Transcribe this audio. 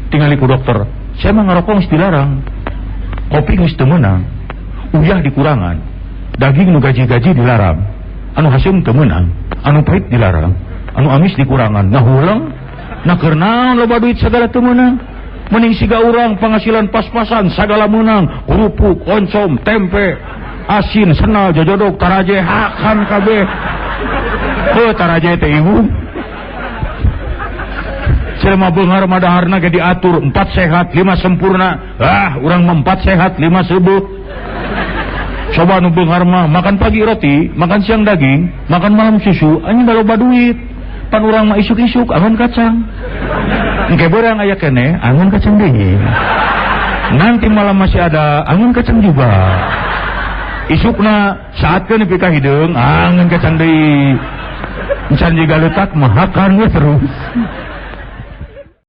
Tinggal ku dokter, saya mah ngarokok geus dilarang, kopi geus teu meunang, uyah dikurangan, daging nu gaji-gaji dilarang, anu haseum teu meunang, anu pahit dilarang, anu amis dikurangan, ngahuleng. Nah, keur naon loba duit segala teu meunang? Mending siga urang penghasilan pas-pasan sagala meunang, kerupuk, oncom, tempe asin, senal, jojodok, taraje, hakan kabeh. Heuh, taraje teh ibu. Jelema beunghar mah daharna ge diatur 4 sehat, 5 sempurna. Ah, urang mah 4 sehat, 5 seubeuh. Coba nu beunghar mah makan pagi roti, makan siang daging, makan malam susu, anjing loba duit. Pan urang mah isuk-isuk angon kacang. Engke beurang aya keneh angon kacang deui. Nanti malam masih ada angon kacang juga. Isukna saatkeun nepi ka hideung angon kacang deui. Encan jiga leutak mah hakan we terus.